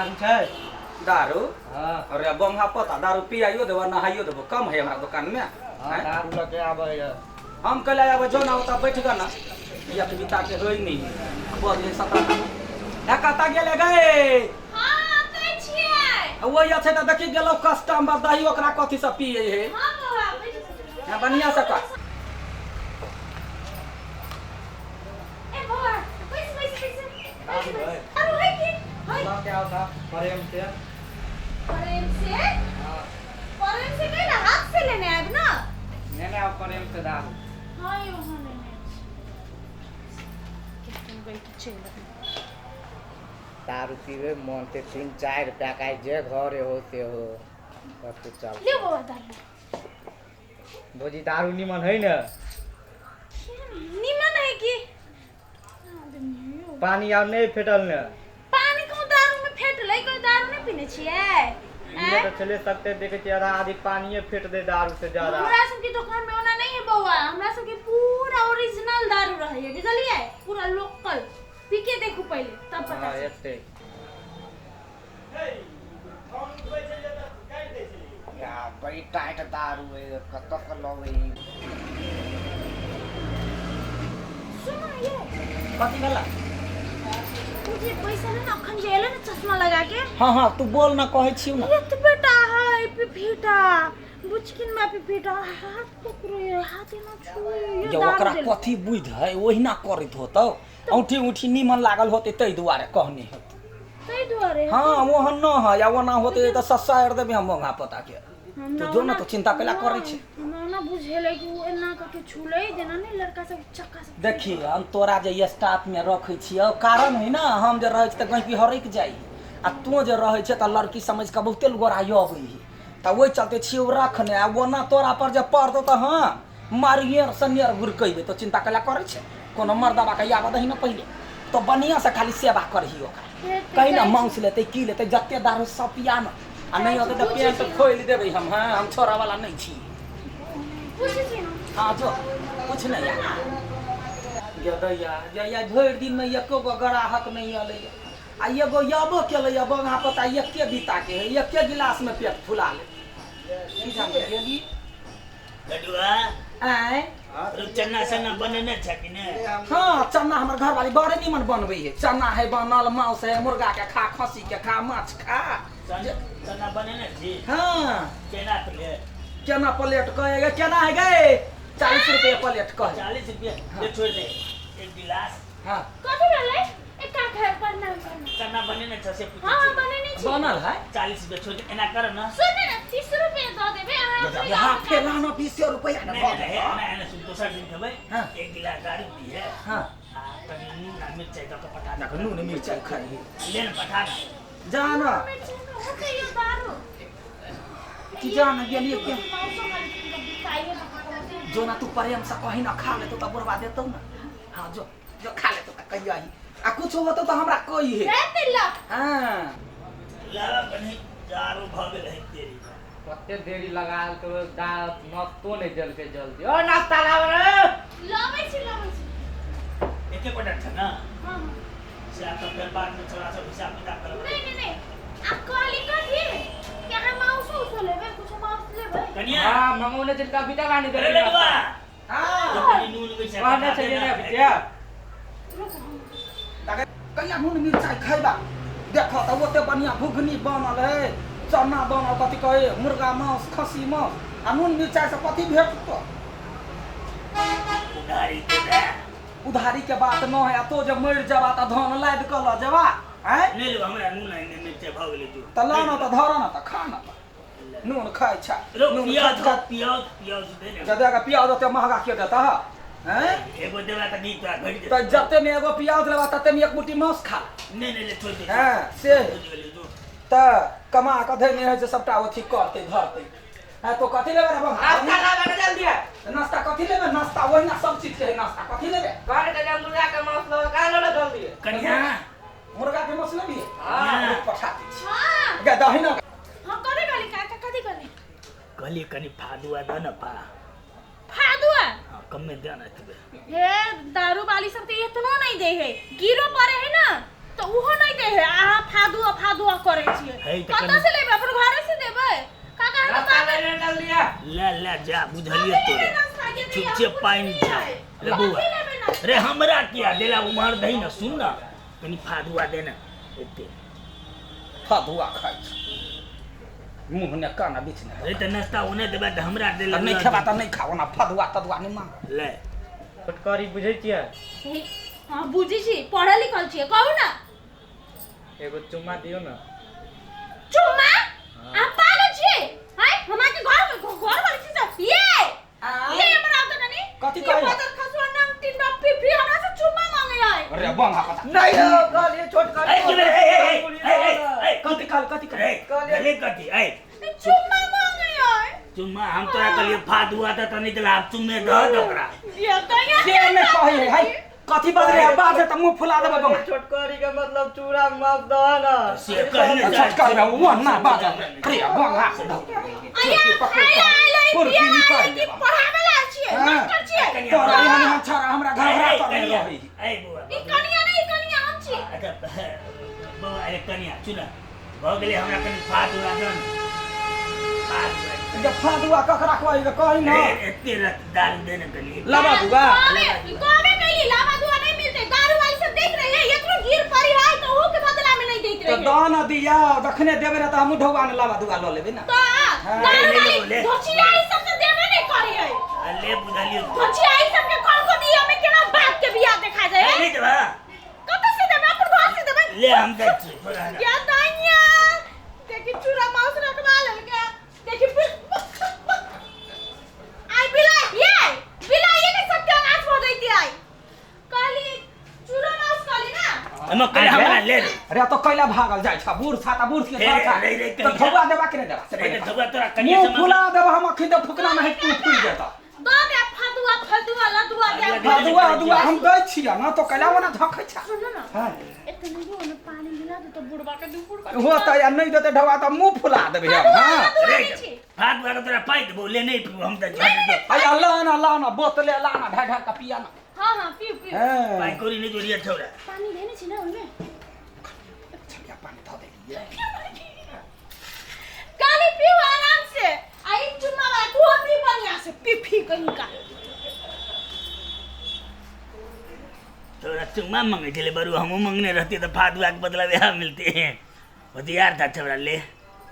दारू छै? दारू? हाँ। अरे बंगा पता दारू पियाइयो देबो नहाइयो देबो, कम है हमरा दुकान में। हाँ, हैं? दारू लऽ के आबै है। हम कल आबै जो ना होता बैठ गा ना, एक बीता के होई नहीं बोल ये 17 ए कता गेले गए? हाँ, ओतै छियै। वही छै तऽ देखी गेलो कस्टमर दही ओकरा कथी सब पिए है। हाँ बौआ, बैठ जाउ। हाँ, बढ़िया से कर। ए बौआ, बैस बैस बैस बैस बैस। आरो है की? है। लऽ के आउ तऽ प्रेम से। प्रेम से? हाँ। प्रेम से नहीं ना, हाथ से लेने आयब ना? नेने आउ प्रेम से दारू। हाँ यो, हाँ लेने आयब। केहन गई की चलि आबै। दारू पीबे मन से 3-4 पैक आइ जे घरे हो से हो सब कुछ चल। लियो बौआ दारू। भौजी दारू निमन है ने? निमन है की? आदमी है यौ। पानी आर नहि फेटल ने? पानी कहूँ दारू में फेटलै? कोई दारू नहीं पीने छियै? ई तऽ चले सकते देखै छियै आधा आधी पानिये फेट दे दारू से ज्यादा। हमरा सबके दुकान में ओना नहीं है बौआ, हमरा सबके पूरा ओरिजिनल दारू रहै है, बुझलियै? पूरा लोकल। पी के देखू पहिले तब पता हाँ चलत। एते या बड़ी टाइट दारू है, कतऽ से लबै? सुनू ये। कथी भेला? उ जे बैसल है ना अखन जे एलै ने चश्मा लगा के। हाँ हाँ तू बोल ना, कहै छियौ ना। एतबे टा है पिपीटा, बुचकिन में पिपीटा, हाथ पकड़े है, हाथ एना छुए ये जे दारू ओकरा देल। कथी बुझ है, ओहिना करैत होतौ, औंठी उठी नीमन लागल होतै ताहि दुआरे कहने होतै। ताहि दुआरे? हाँ ओहन न है, या ओना होतै तऽ ससारि देबै हम बंगा पता के। हमरा तो जो ना ओना- तो चिंता कैला करै छै? हमरा ओना बुझेलै कि ओ एना कऽ के छुलै जेना नहि लड़का सब चक्का सब। देखी हम तोरा जे स्टाफ में रखै छियौ कारण है ना, हम जे रहै छी तऽ गैंकी हरकि जाइ है, आ तू जे रहै छै तऽ लड़की समझ कऽ बहुते गोरा अबै है, तऽ ओहि चलते छियौ रखने। आ ओना तोरा पर जे पड़तौ तऽ हाँ मारिए से नेर गुरकेबै। तो चिंता कैला करै छै? कोनो मर्दबा के आबऽ दही ना पहिले, तो बढ़िआँ से खाली सेवा करही ओकरा। कही ना मांस लेतै की लेतै, जते दारू सब पिया ना, आ नहि होतै तऽ पेंट खोलि देबै हम। हाँ हम छोड़ऽ वाला नहि छी। पूछै छी हम। हाँ जो कुछ नहीं यार गदैया जैया भरि दिनमे एको गो ग्राहक नहि अलैया, आ एगो अबो केलैया बंगा पता एके बीताके है, एके गिलासमे पेट फुला ले। की जाने गेली। लडुआ। आँय? रौ, चना सना बनेने छ कि ने? हाँ चना हमर घरवाली बड़े निमन बनबै है। चना है बनल, मांस है, मुर्गा के खा, खस्सी के खा, माछ खा। चना बनेने छी? हाँ। केना प्लेट? केना प्लेट कहे गे, केना है गे? 40 रुपये प्लेट कहे। 40 रुपये? ले छोड़ दे एक गिलास। हाँ। कथी भेलै? ए काका, प्रणाम प्रणाम। चना बनेने छ से पूछै हाँ छी। बनेने छी। बनल है। 40 रुपये छोड़ दे, एना कर न। सुन ने, 30 रुपये दऽ देबै अहाँ अपने। यहाँ फेला न 20 रुपया न नहीं भऽ नहीं गेल। एना एना सुन, दोसर दिन खेबै। हाँ। एक गिलास दारू पी है। हाँ। आ तनी नून आ मिरचाई दऽ के पठा दे। नून मिरचाई खाइ है। ले न पठा दे। जा न। मिरचाई में होतै यो दारू। कि जान गेलियै के। मांसो खाली तिनका बिकाइए न पड़तै। जो ना तू प्रेम से कहीं ना खा लेतो तऽ बुढ़वा देतौ ना। हाँ जो जो खा लेतो तऽ कहिया ही, आ कुछ होतो तऽ हमरा कही है। हेतै ल। हाँ। लावा कनी दारू भऽ गेल है तेरी। कते देरी लगा तो नाश्तो नहि देलकै जल्दी। ओ नाश्ता लाब रे। लबै छी लबै छी। एके गोटा छ ना? हाँ हाँ। से आ तऽ फेर बाद में छोरा सब हिसाब किताब करब। नहीं नहीं नहीं, आप कहली कथी कि अहाँ मांसो उसो लेबै, कुछो मांस लेबै? कनिया। हाँ मंगौने छलियै तऽ अभी तक आनि अरे देलकै। लडुआ। हाँ। कनी नून मिरचाई कहने पठा दे छलियै ना। ने अभी के। रुकू हम। कहिया नून मिरचाई खैबा? देखो तऽ ओते बढ़िया घुघनी बनल है, चना बनल, कथी कहे मुर्गा मांस, खस्सी मांस, आ नून मिरचाई से कथी भेटतो? उधारी दे दे। उधारी के बात न है, आ तो जे मरि जबा तऽ धन लादि कऽ लऽ जेबा। आँय? नहि लेब हमरा नून आ मिरचाई भऽ गेलै तू। तऽ लऽ न तऽ धर न तऽ खा न तऽ नून खाइ छै। रौ नून पियाज खाइत खाइत पियाज पियाज दे ने। जदे के प्याज ओते महगा के देता है? आँय? एगो देबा तऽ नीक तोरा घटि तऽ जेतौ। जते में एगो प्याज लेबा तते में एक मुट्ठी मांस खा। नहि नहि ले छोड़ दे। हाँ से बुझि गेलियै तू। तऽ कमा कऽ धैने है जे सबटा अथी करतै धरतै। हाँ तो कथी लेबै रे बंगा? नाश्ता लाब ने जल्दी। नाश्ता कथी लेबै? नाश्ता ओहिना सब चीज के है, नाश्ता कथी लेबै? कहने छलियै मुर्गा के मांस लऽ कहाँ लऽ जल्दी? कनिया। मुर्गा के मांस लेबही? हाँ। रुक, पठा दै छी। हाँ। गे दही ना। हाँ कथी कहली काका, कथी कहली? कहलियै कनी फादुआ दऽ ने पा। फादुआ? हाँ कमे दे ने एतबे। हे दारू वाली सब तो इतनो नहीं दे है, गिरो पड़े है ना तो तऽ उहो नहि दै है अहाँ फादुआ फादुआ करै छियै। है तऽ कतऽ कनि- से लेबै? अपन घरे से देबै काका? हम नाश्ता बात लेने चल दिया। ले ले जा, बुझलिए तोरे चुपचाप पानि जा। रे बौआ रे, हमरा किया देला उमहर दही ने। सुन ना, कनि फादुआ दे ने एते। फदुआ खाइ छै, मुँह ने कान बीच ने। रे तऽ नाश्ता ओने देबै तऽ हमरा देला। तऽ नहि खेबा तऽ नहि खा, ओना फदुआ तदुआ नहि मांग। ले। छोटकरी बुझै छियै? हँ, बुझै छी, पढ़ल लिखल छियै, कहू ने। एगो चुम्मा दियौ ने। चुम्मा? अहाँ पागल छियै? हाय, हमरा के घर घर वाली छी सब ये ये हमरा आवत कनी। कथी ये कहै? बदर खसुआ नाम तीन बाप पी हमरा से चुम्मा मांगे है। अरे बंगा पता नहीं यौ, कहलियै छोटकरी। ए, की भेलै? ए, ए, ए, ए, ए, कथी कहल, कथी कहल? ए, भेलै कथी? ए, चुम्मा मांगे है। चुम्मा हम तोरा कहलियै फादुआ तऽ नहि देला, आब चुम्मे दह दे ओकरा। ये तो यहाँ से नहि कहै है, हाय, कथी बजले है? बाजे तऽ मुँह फुला देबै बंगा। छोटकरी के मतलब चूड़ा माफ दह ना। से कहने छोट कर बे, वो ना बाज रे बंगा। आया आइला आइला ई कुर्सी बियाह निकाल आइला की लेबा। पढ़ावे ला छियै? हाँ। मास्टर छियै? तोरा एहन एहन छौड़ा हमरा घबरा ए, तर कनिया, रहै। ए बौआ। ई कनिया नहीं, ई कनिया हम छी। अच्छा बौआ, ए कनिया, सुन, भऽ गेलै, हमरा कनि फादुआ दह ने, फादुआ। जे फदुआ ककरा कहै के कही न। ए, एते रत दारू दे ने कनि। लाबा दुआ। कहबे कहबे कैली लावा दुआ नहीं मिलते। दारू वाली सब देख रहे हैं, एकरो गिर पड़ी है तो ओहो के बदला में नहीं देत तऽ रहे। दह न दिया, जखने देबै ने तऽ हमहूँ ढौआ ने लाबा दुआ लऽ लेबै ने। तो हाँ। दारू ले, ले, वाली ले। धोचिया ई सब तो देबे नहीं करी है। आ, ले, बुझलियौ। धोचिया ई सब के कल को दिया में केना बाप के बियाह देखा जाए? ए, नहि देबा? कत से देबे? अपन घर से देबे? ले, हम दै छियै तोरा। या दाइया, देखी चूड़ा मांस रखवा लेलके। देखी आई बिलाई, ये बिलाई ये के सत्यानाश हो जैती। आई कहली चूड़ा मांस कहली ना। एमे कहि हमरा ले रे। अरे तो कैला भागल जाइ छ? बूढ़ छा तऽ बूढ़ के हे, घर छा। रे, रे, तऽ कहिया। ढौआ देबा कि नहि देबा से रे, पहिले तऽ कह। ढौआ तोरा कनिया मुँह से फुला देबा हम अखन, तऽ फुकना मे तू फुलि जेतऽ। दो दे फतुआ, फतुआ लदुआ दे। फदुआ दुआ हम दै छियै ने, तो कैला ओना झखै छ? सुन ना। हाँ। एते नहीं ओने पानी मिला दे तो बुढ़वा के दू बुढ़वा हो तऽ या नहि देतै ढौआ तऽ मुँह फुला देबै हम। हाँ। फतुआ रे नहीं छी। फादुआ के तोरा पाइ देबौ, ले, नहि पीबू हम तऽ झट दे। अया ला ना, ला ना बोतले ला ना, ढाई ढाई का पिया ना। हाँ हाँ, पियो पियो। हाँ। पाइ कौड़ी नहि जोड़िए छौड़ा। पानी देने छी ना ओइमे? छलिया पानी धऽ देलियै। काली पियो आराम से। आई चुम्मा वाला तू पी बढ़िया से पी, फी कहीं का। तोरा चुम्मा मंगे छलै बरू, हमहूँ मंगने रहती तऽ फादुआ के बदला वएह मिलते। होशियार था छौड़ा। ले।